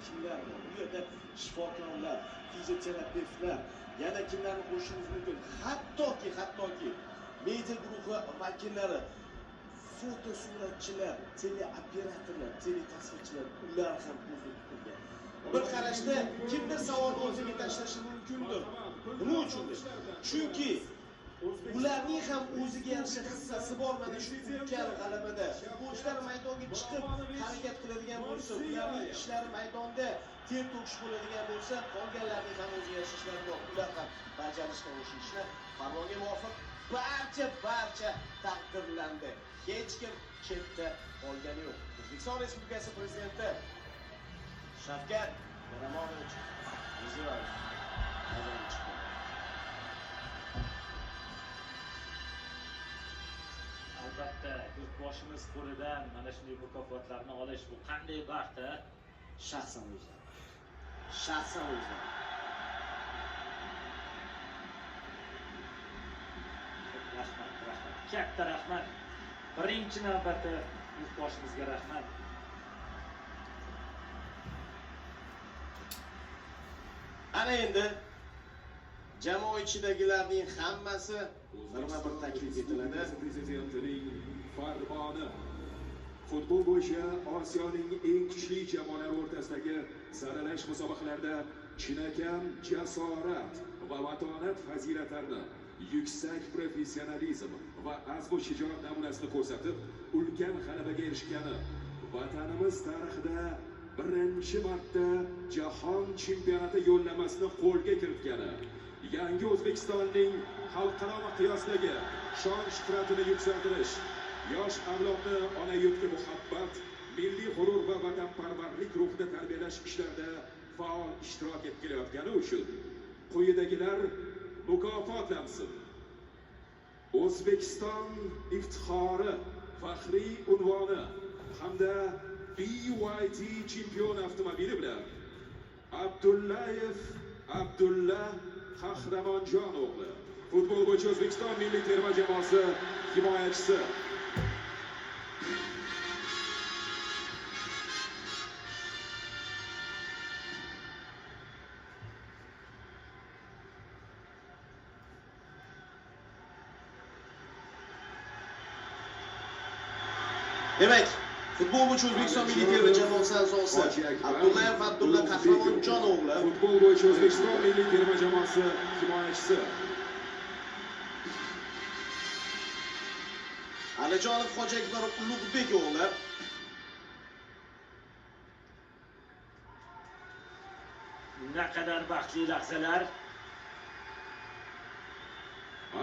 Kimlar bor? Bu yerda shifokorlar, fizioterapevtlar, yana kimlarni qo'shishimiz mumkin? Hattoki media guruhi vakillari, fotosuratchilar, teleoperatorlar, teletasvirchilar, ular ham ko'zda tutilgan. Bir qarashda kimdir savolni o'ziga tashlashi mumkindir. Nima uchun deb? Chunki ularning ham o'ziga yarasha hissasi bor mana shu ulkan g'alabada. Futbolchilar maydonga chiqib harakat qiladigan bo'lsa, ularning ishlari maydonda ter to'kish bo'ladigan bo'lsa, qolganlarning ham o'ziga yarasha ishlari bor. Ular ham bajarishgan o'sha ishni farmonga muvofiq barcha taqdirlandi. Hech kim chetda qolgani yo'q. O'zbekiston Respublikasi Prezidenti Shavkat Miromonovich Mirziyoyev maydonga chiqdi. Albatta, yurtboshimiz qo'lidan mana shunday mukofotlarni olish bu qanday baxt, a? Shaxsan o'zlari. Shaxsan o'zlari. Rahmat, rahmat. Katta rahmat. Birinchi navbatda yurtboshimizga rahmat. Ana endi jamoa ichidagilarning hammasi birma-bir taklif etiladi. Prezidentining farmoni. Futbol bo'yicha Osiyoning eng kuchli jamoalari o'rtasidagi saralash musobaqalarida chinakam jasorat va matonat fazilatlarini, yuksak professionalizm va azmu shijoat namunasini ko'rsatib, ulkan g'alabaga erishgani vatanimiz tarixida birinchi marta jahon chempionati yo'llanmasini qo'lga kiritgani, yangi O'zbekistonning xalqaro miqyosdagi shon-shuhratini yuksaltirish, yosh avlodni ona yurtga muhabbat, milliy g'urur va vatanparvarlik ruhida tarbiyalash ishlarida faol ishtirok etib kelayotgani uchun quyidagilar mukofotlansin. O'zbekiston iftixori faxriy unvoni hamda BYD chempion avtomobili bilan Abdullayev Abdulla Qahramonjon o'g'li, futbol bo'yicha O'zbekiston milliy terma jamoasi himoyachisi. Demak, futbol bo'yicha O'zbekiston milliy terma jamoasi a'zosi Abdullayev Abdulla Qahramonjon o'g'li, futbol bo'yicha O'zbekiston milliy terma jamoasi himoyachisi. Alijonov Hoji Akbar Ulug'bek o'g'li, Naqadar baxtli lahzalar.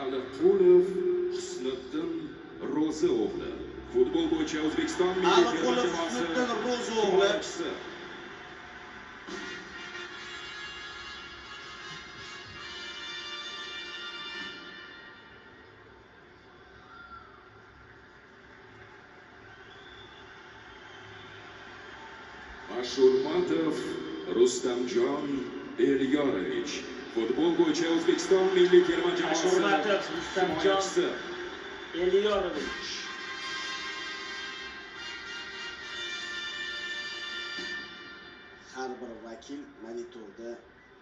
Aliqulov Husniddin Ro'zi o'g'li, futbol bo'yicha O'zbekiston milliy terma jamoasi Husniddin Ro'zi o'g'li, himoyachisi. Ashurmatov Rustamjon Elyorovich, futbol bo'yicha O'zbekiston milliy terma jamoasi Ashurmatov Rustamjon himoyachisi. Elyorovich. Har bir vakil monitorda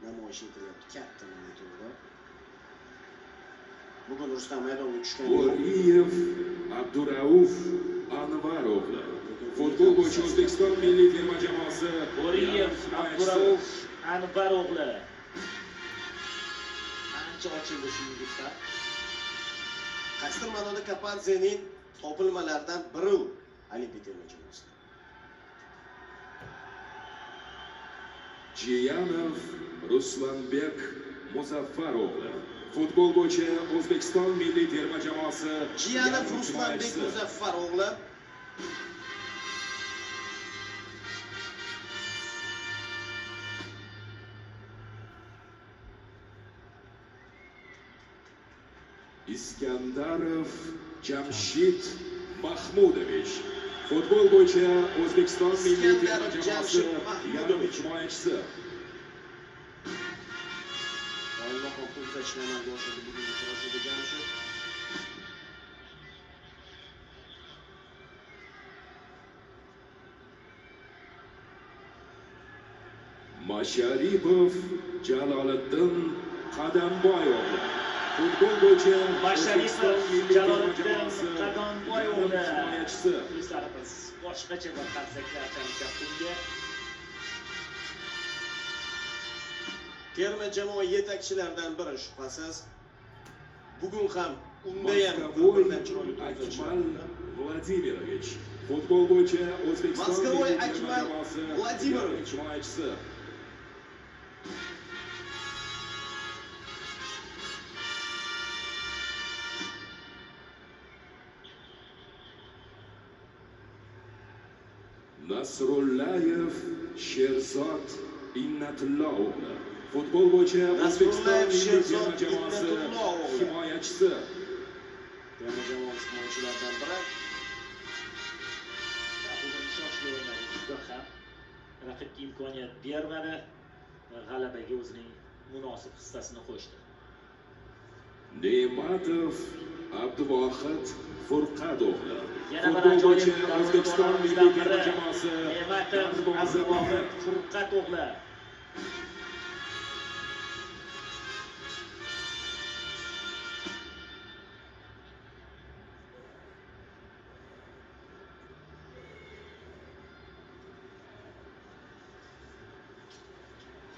namoyish etilyapti, katta monitorda. Bugun Rustam maydonga tushgan yo'q. Bo'riyev Abdurauf Anvar o'g'li, futbol bo'yicha O'zbekiston milliy terma jamoasi Bo'riyev himoyachisi. Abdurauf Anvar o'g'li. Ancha ochildi shu yigitlar. Qaysidir ma'noda Kapadzening topilmalaridan biri u Olimpiya terma jamoasida. Jiyanov Ruslanbek Muzaffar o'g'li, futbol bo'yicha O'zbekiston milliy terma jamoasi Jiyanov yarim Ruslanbek himoyachisi. Muzaffar o'g'li, Iskandarov Jamshid Mahmudovich, futbol bo'yicha O'zbekiston milliy terma Iskandarov jamoasi Jamshid yarim Mahmudovich. himoyachisi. Qoyilmaqom uzatishni amalga oshirdi bugungi uchrashuvda Jamshid. Masharipov Jaloliddin Qadamboy o'g'li. Futbol bo'yicha Masharipov O'zbekiston milliy terma Jaloliddin jamoasi Qadamboy yarim o'g'li. himoyachisi. Muxlislarimiz boshqacha bir qarsaklar chalishyapti unga. Terma jamoa yetakchilaridan biri shubhasiz. Bugun ham unda ham Moskvoy bir-biridan chiroyli to'plar Akmal chiqardi. Vladimirovich. Futbol bo'yicha O'zbekiston Moskvoy milliy terma Akmal jamoasi Vladimirovich. yarim himoyachisi. Nasrullayev Sherzod Innatullo o'g'li. Futbol bo'yicha O'zbekiston Nasrullayev milliy Sherzod terma jamoasi Innatullo o'g'li. himoyachisi. Terma jamoamiz himoyachilaridan biri. Bugun ishonchli o'ynadi juda ham. Raqibga imkoniyat bermadi va g'alabaga o'zining munosib hissasini qo'shdi. Ne'matov Abduvohid Furqat o'g'li. Yana bir Futbol ajoyib bo'yicha O'zbekiston milliy darvozabonlarimizdan terma biri jamoasi Ne'matov darvozaboni. Abduvohid Furqat o'g'li.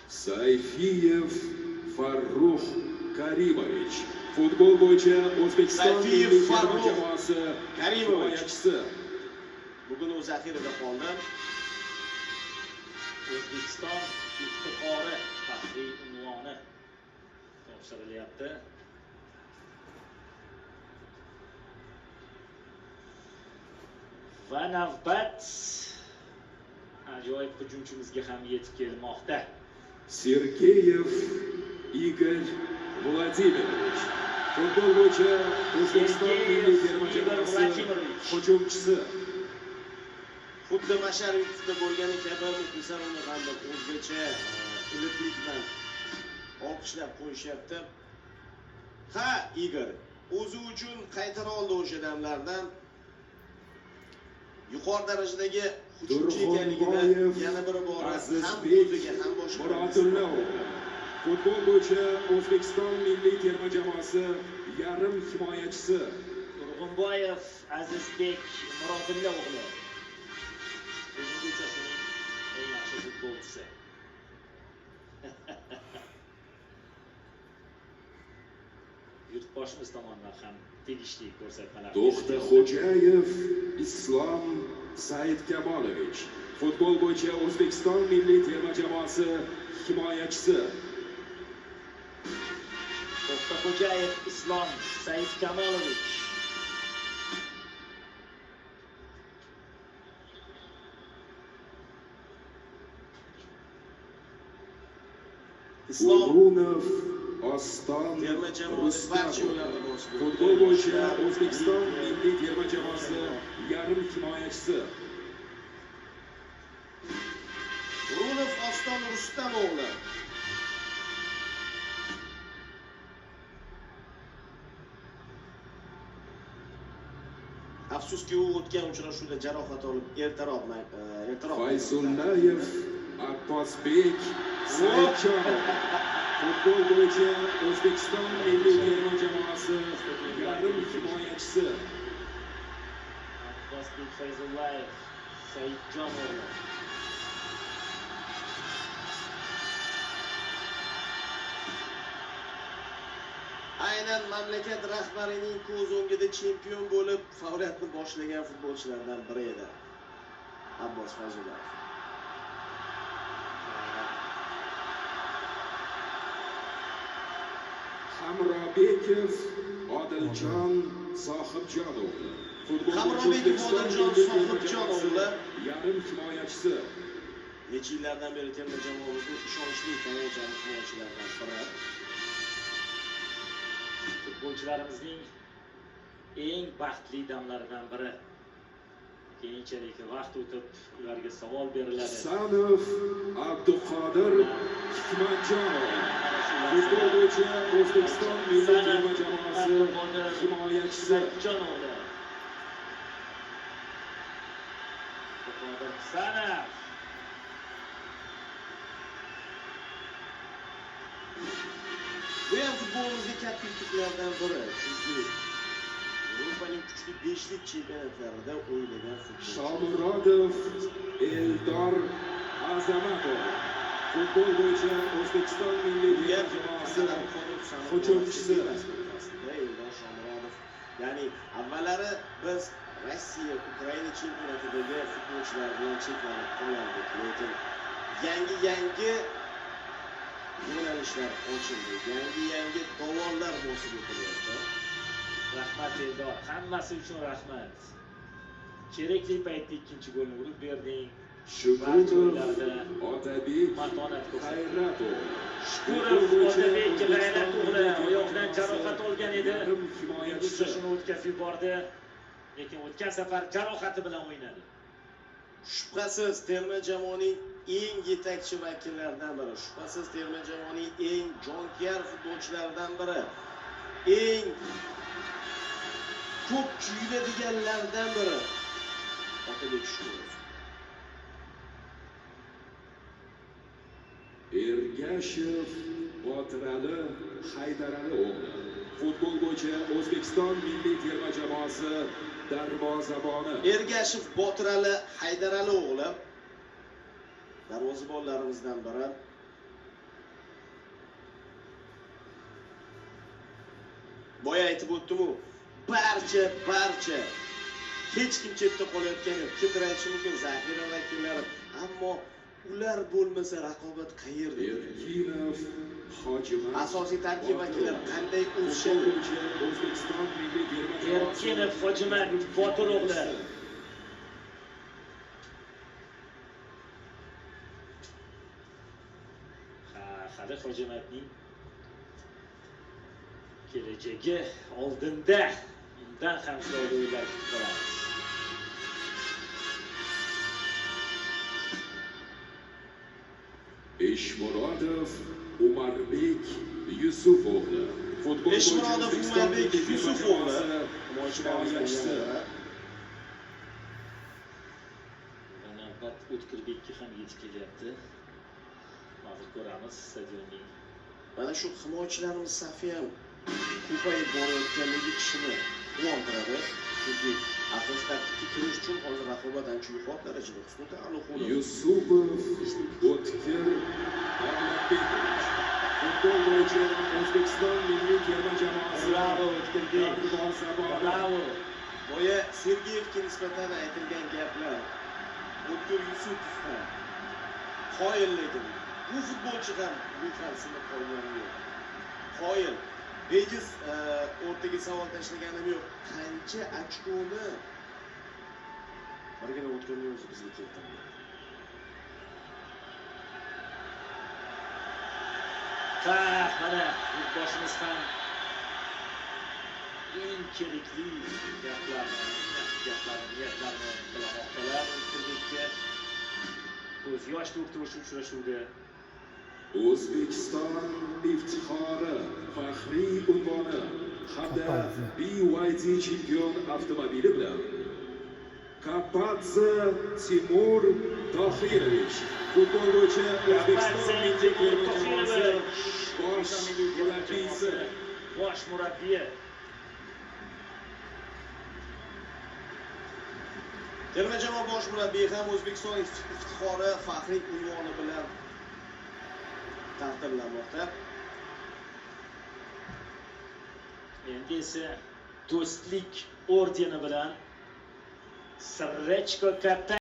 Sayfiyev Farruh Karimovich. Futbol bo'yicha O'zbekiston Sayfiyev milliy terma Farruh jamoasi Karimovich. himoyachisi. Bugun u zaxirada qoldi. O'zbekiston iftixori faxriy unvoni topshirilyapti. Va navbat ajoyib hujumchimizga ham yetib kelmoqda. Sergeyev Igor Vladimirovich. Futbol bo'yicha O'zbekiston Sergeyev milliy terma Igor jamoasi Vladimirovich. hujumchisi. Xuddi Masharipovda bo'lgani kabi muxlislar uni ham bir o'zgacha iliqlik bilan olqishlab qo'yishyapti. Ha, Igor o'zi uchun qaytara oldi o'sha damlardan. Yuqori darajadagi hujumchi ekanligini Turg'unboyev yana bir bora ham Azizbek o'ziga ham boshqalarga Murodulla o'g'li. Futbol bo'yicha O'zbekiston milliy terma jamoasi yarim himoyachisi. Turg'unboyev Azizbek Murodulla o'g'li. Bugungi uchrashuvning eng yaxshi futbolchisi. Yurtboshimiz tomonidan ham tegishli ko'rsatmalar. To'xtaxo'jayev Islom Saidkamolovich. Futbol bo'yicha O'zbekiston milliy terma jamoasi himoyachisi. To'xtaxo'jayev Islom Saidkamolovich. Islom O'runov Oston terma jamoani barcha Rustamov. yo'llarda bosib o'tdi. Futbol bo'yicha Yoshlar, O'zbekiston liga, milliy terma jamoasi yarim himoyachisi. O'runov Oston Rustam o'g'li. Afsuski u o'tgan uchrashuvda jarohat olib ertaroq ertaroq Fayzullayev Abbosbek Saidjonov. Futbol bo'yicha O'zbekiston milliy terma jamoasi yarim himoyachisi. Abbosbek Fayzullayev Saidjon o'g'li. Aynan mamlakat rahbarining ko'z o'ngida chempion bo'lib faoliyatini boshlagan futbolchilardan biri edi Abbos Fayzullayev. Hamrobekov Odiljon Sohibjon o'g'li. Futbol bo'yicha Hamrobekov O'zbekiston Odiljon milliy terma Sohibjon jamoasi o'g'li. yarim himoyachisi. Necha yillardan beri terma jamoamizning ishonchli tayanch yarim himoyachilaridan biri. Futbolchilarimizning eng baxtli damlaridan biri. Keyinchalik vaqt o'tib ularga savol beriladi. Husanov Abduqodir Hikmatjonov. Futbol bo'yicha O'zbekiston milliy terma jamoasi himoyachisi. Saidjon o'g'li. Abduqodir Husanov. ham futbolimizga katta yutuqlardan biri. Chunki Yevropaning kuchli beshlik chempionatlarida o'ynagan futbolchi. Shomurodov Eldor Azamatov. Futbol bo'yicha O'zbekiston milliy Unga terma jamoasi faqat hujumchisi. Aslida Eldor Shomurodov, ya'ni avvallari biz Rossiya, Ukraina chempionatidagi futbolchilar bilan cheklanib qolardik, lekin yangi-yangi yo'nalishlar ochildi, yangi-yangi dovonlar bosib o'tilyapti. Rahmat Eldor, hammasi uchun rahmat. Kerakli paytda ikkinchi golni urib berding. Shukurov Otabek Matonat ko'rsatdi. Xayratov. Shukurov Otabek G'ayrat o'g'li oyoqdan jarohat olgan edi. Yarim himoyachisi. Uchrashuvni o'tkazib yubordi. Lekin o'tgan safar jarohati bilan o'ynadi. Shubhasiz terma jamoaning eng yetakchi vakillaridan biri, shubhasiz terma jamoaning eng jonkuyar futbolchilaridan biri, eng ko'p kuyiladiganlardan biri Otabek Shukurov. Ergashev Botirali Haydarali o'g'li. Futbol bo'yicha O'zbekiston milliy terma jamoasi darvozaboni. Ergashev Botirali Haydarali o'g'li darvozabonlarimizdan biri. Boya aytib o'tdim-u, barcha hech kim chetda qolayotgani yo'q. Kimdir aytishi mumkin zaxira vakillari, ammo ular bo'lmasa raqobat qayerda? Erkinov Hojimat. Asosiy tarkib vakillari qanday Futbol o'sishadi? bo'yicha O'zbekiston milliy terma jamoasi Erkinov Hojimat Botir o'g'li. Ha, hali Hojimatning kelajagi oldinda. Undan ham chiroyli o'yinlar kutib qolamiz. Eshmurodov Umarbek Yusuf o'g'li. Futbol bo'yicha Eshmurodov O'zbekiston Umarbek milliy terma Yusuf o'g'li jamoasi himoyachilarimizdan himoyachisi. yana biri. Va navbat O'tkirbekka ham yetib kelyapti. Hozir ko'ramiz stadionning. Mana shu himoyachilarimiz safi ham ko'payib borayotganligi kishini quvontiradi. Chunki asosiy tarkibga kirish uchun hozir raqobat ancha yuqori darajada. Husnida Aliqulov, Yusupov O'tkir Davlatbekovich. Futbol bo'yicha O'zbekiston milliy terma jamoasi Bravo O'tkirbek. darvozaboni. Bravo. Boya Sergeyevga nisbatan aytilgan gaplar, O'tkir Yusupov ham qoyil, lekin bu futbolchi ham ruhan sinib qolgani yo'q. Qoyil. Bejiz o'rtaga savol tashlaganim yo'q. Qancha ochkoni birgina O'tkirning o'zi bizga keltirdi. Ha, mana yurtboshimiz ham eng kerakli gaplarni, yaxshi gaplarni, niyatlarni tilamoqdalar O'tkirbekka. Ko'z yosh to'kdi o'sha uchrashuvda. O'zbekiston iftixori faxriy unvoni hamda Kapadze. BYD chempion avtomobili bilan Kapadze Timur Tohirovich. Futbol bo'yicha O'zbekiston Kapadze milliy Timur terma jamoasi Tohirovich. bosh murabbiysi. Bosh murabbiyi. Terma jamoa bosh murabbiyi ham O'zbekiston iftixori faxriy unvoni bilan taqdirlanmoqda. Endi esa do'stlik ordeni bilan Srechko Kata